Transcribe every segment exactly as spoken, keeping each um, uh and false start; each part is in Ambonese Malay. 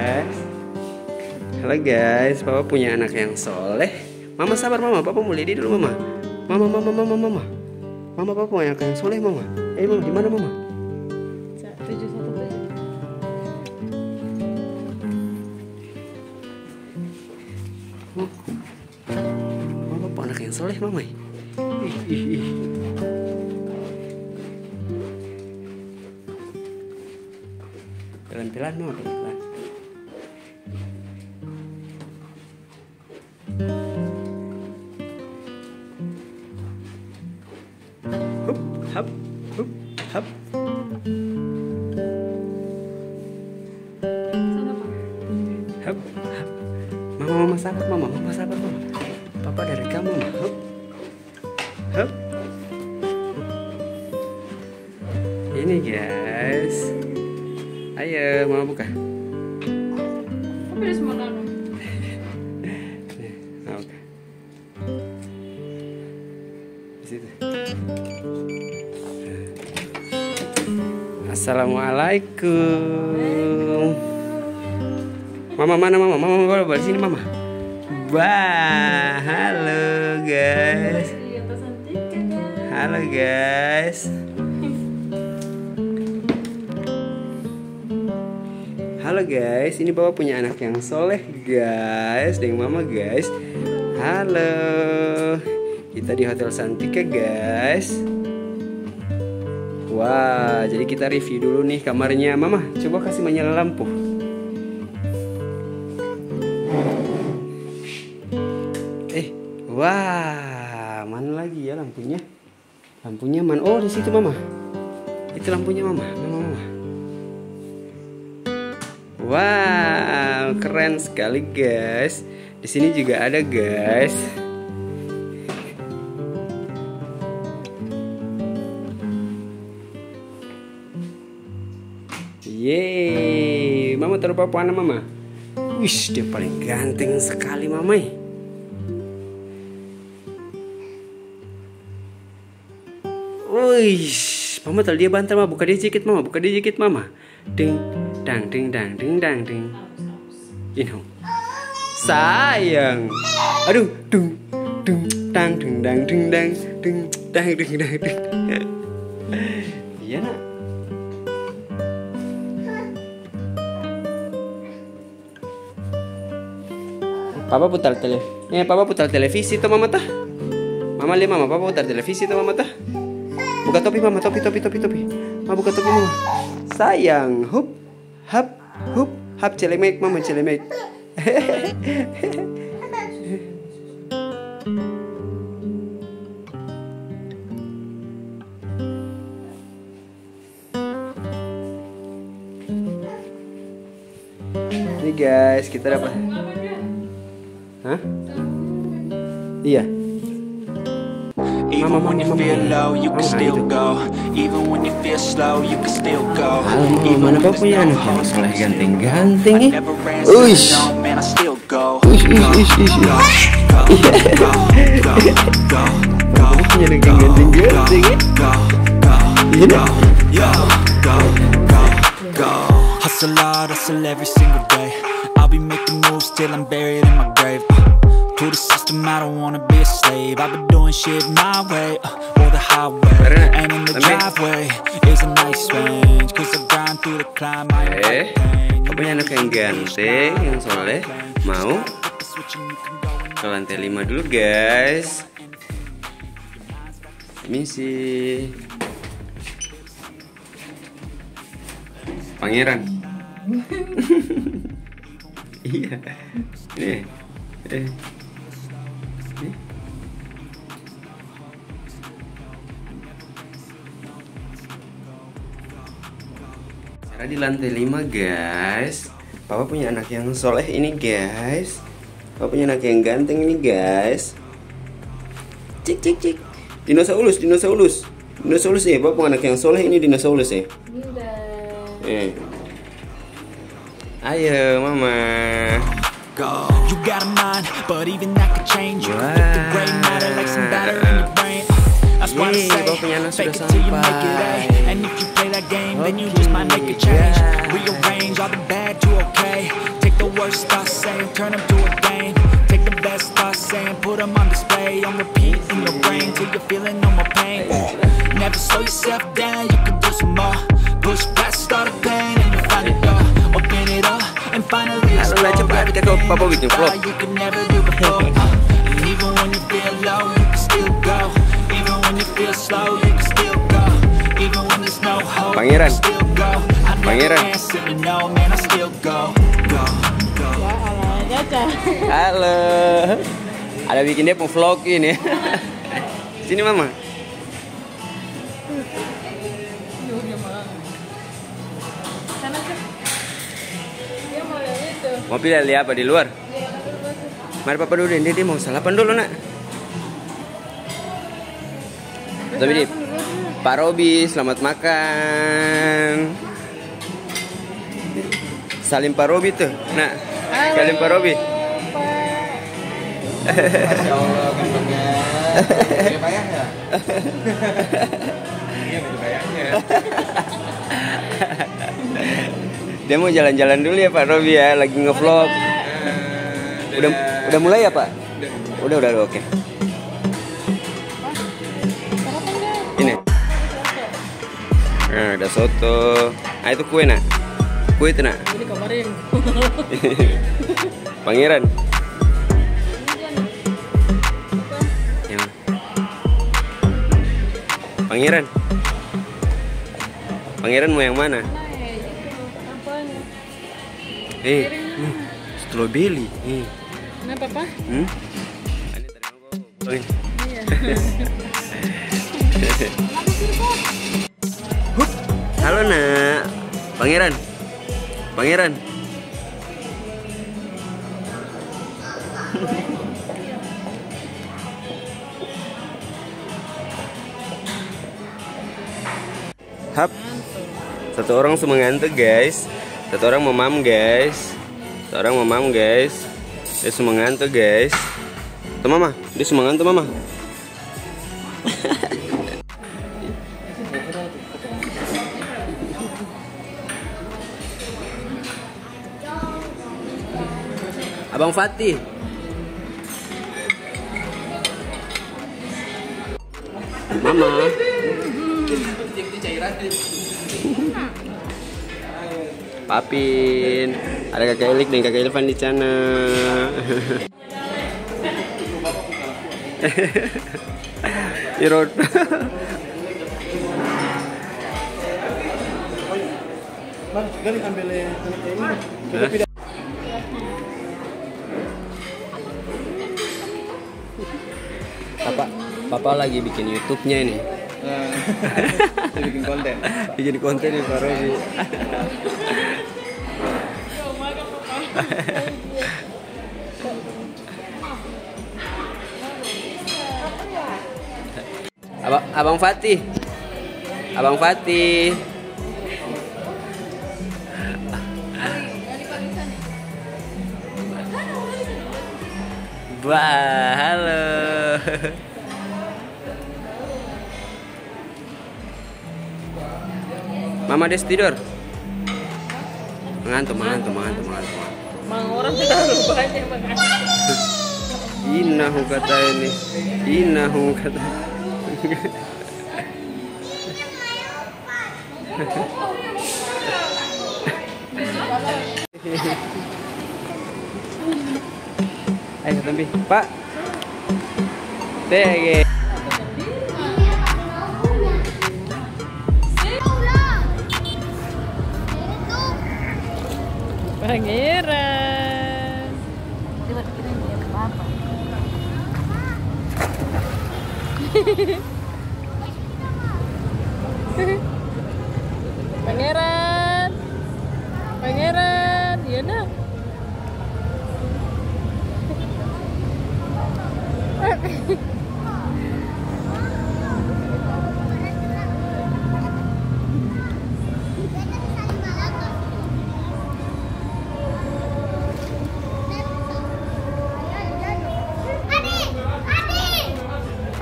Halo guys, papa punya anak yang soleh. Mama sabar mama, papa mau lia dia dulu mama. Mama, mama, mama, mama. Mama, papa punya anak yang soleh mama. Eh mama, di mana mama? Tujuh satu tujuh. Mama, papa anak yang soleh mama. Ih, ih, ih. Pelan-pelan mama, pelan-pelan. Hup, hap, hup, hap. Hup, hap. Mama, mama sabar, mama, mama sabar, mama. Papa dari kamu, mama. Hup. Hup. Ini, guys. Ayo, mama buka. Tapi ada semua tangan. Nih, mama buka. Di situ. Assalamualaikum. Mama mana mama? Mama, mama, mama, sini mama. Wah, halo guys. Halo guys. Halo guys, ini papa punya anak yang soleh guys, deng mama guys. Halo. Kita di Hotel Santika guys. Wah, jadi kita review dulu nih kamarnya. Mama, coba kasih menyala lampu. Eh, wah, mana lagi ya lampunya? Lampunya mana? Oh, di situ, Mama. Itu lampunya, Mama. Mama, Mama. Wow, keren sekali, guys. Di sini juga ada, guys. Yeay, Mama taru papa ana, Mama. Wish, dia paling ganteng sekali, Mama, eh. Uish, Mama taru dia bantal, Mama. Buka dia jaket, Mama. Buka dia jaket, Mama. Ding, dang, ding, dang, ding, dang, ding. Ino. Sayang. Aduh, dung, dung, dang, dung, dang, dung, dang, dung, dang, dung, dang, dung. Iya, Nak. Papa putar tele-, eh, Papa putar televisi to, Mama, to. Mama lia, Mama, Papa putar televisi to, Mama, to. Buka topi, Mama, topi, topi, topi, topi. Ma buka topi, Mama. Sayang, hup, hap, hup, hap, celemek, Mama, celemek. Ini guys, kita dapat. Hah? Iya. Mama, mama, mama. Mama, itu. Halo, Mama, mana Papa punya anak yang soleh ganteng-ganteng, eh? Uish. Uish, uish, uish, uish, uish. Iya. Mana Papa punya anak yang ganteng-ganteng, eh? Iya, nak? Hustle hard, hustle every single day. I'll be making moves till I'm buried in my grave. Uh, to the system, I don't wanna be a slave. I've been doing shit my way, uh, or the highway. And in the driveway is a nice range. 'Cause I grind through the climb, I ain't got pain. Eh, papa punya anak yang ganteng, yang soleh, mau ke lantai lima dulu, guys. Misi. Pangeran. Iya. Nih. Eh. Nih. Cara di lantai lima, guys. Papa punya anak yang soleh ini, guys. Papa punya anak yang ganteng ini, guys. Cik, cik, cik. Dinosaurus, dinosaurus. Dinosaurus, eh, Papa punya anak yang soleh ini, dinosaurus, eh. Bunda. Eh. Ayo, Mama. You got a mind, but even that could change. You can flip the gray matter like some batter in your brain. That's why I say, fake it till you make it A. And if you play that game, then you just might make a change. Rearrange all the bad to okay. Worst thoughts saying, turn 'em to a game. Take the best thoughts saying, put 'em on display. On repeat in your brain till you're feeling no more pain. Never slow yourself down, you can do some more. Push past all the pain and you'll find it all. Open it up and finally explore everything you thought you could never do before. Uh, and even when you feel low, you can still go. Even when you feel slow, you can still go. Even when there's no hope, you can still go. I never answer to no, man, I still go, go, go. Halo. Ada bikin dia pung vlog ini. Sini, Mama. Mau pi lia apa di luar? Mari papa dulu deng dia, dia mau salapan dulu, nak. Tapi di Pak Robi, selamat makan. Salim Pak Robi tuh, nak. Salim Pak Robi. Masya Allah, gantengnya. Iya, Pak, ya? Iya, betul, Pak, ya? Iya. Dia mau jalan-jalan dulu ya, Pak Robi, ya, lagi ngevlog. Udah, udah mulai ya, Pak? Udah. Udah, udah, udah, oke. Ini. Nah, ada soto. Ah, itu kue, nak. Kue itu, nak. Ini kemarin. Pangeran. Yang Pangeran. Pangeran mau yang mana? Eh, nih, stroberi. Eh. Kenapa, Pa? Hmm? Iya. Hup. Halo, Nak. Pangeran. Pangeran. Hap. Satu orang su manganto, guys. Satu orang mamam, guys. Satu orang mamam, guys. Dia su manganto, guys. Tuh, Mama. Dia su manganto, Mama. Abang Fatih. Mama. Papin. Ada Kakak Elik dan Kakak Irfan di sana. Irot. Bang, gali ambil yang ini. Hah? Papa, Papa lagi bikin YouTube-nya ini. Eh, bikin konten. Bikin konten nih, Pak Robi. Abang, Abang Fatih. Abang Fatih. Wah, halo. Mama des tidor. Manganto, manganto, manganto, manganto, manganto. Mang, orang terlalu banyak, Mang. Ina hukata ini. Ina hukata. Ayo, Tampi. Pak. Tege. Pangeran. Pangeran. Pangeran, iya nah.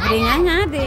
Ade nganga, ade.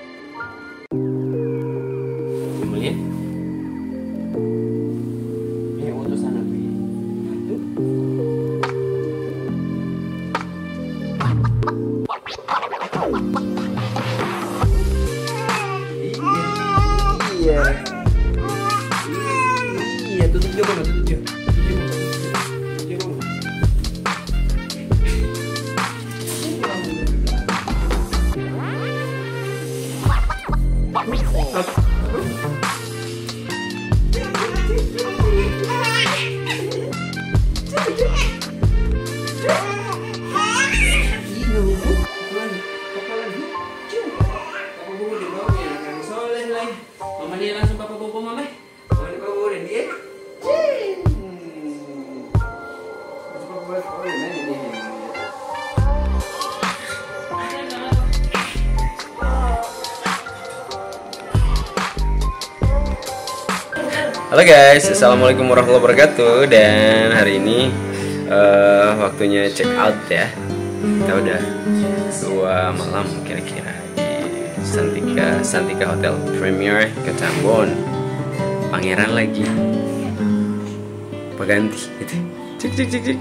Boleh? Ini oto sana pi. Iya. Iya. Iya, tutup jua, Bang, tutup jua. Tutup jua, Bang. Tutup jua, Bang. Mama lia langsung papa bobo mama. Mama ni papa bobo deng dia. Cing. Langsung papa bobo deng dia. Halo guys, assalamualaikum warahmatullahi wabarakatuh. Dan hari ini, eh, waktunya check out ya. Kita udah dua malam kira-kira di Santika, Santika Hotel Premier Kota Ambon. Pangeran lagi baganti gitu. Cik, cik, cik, cik.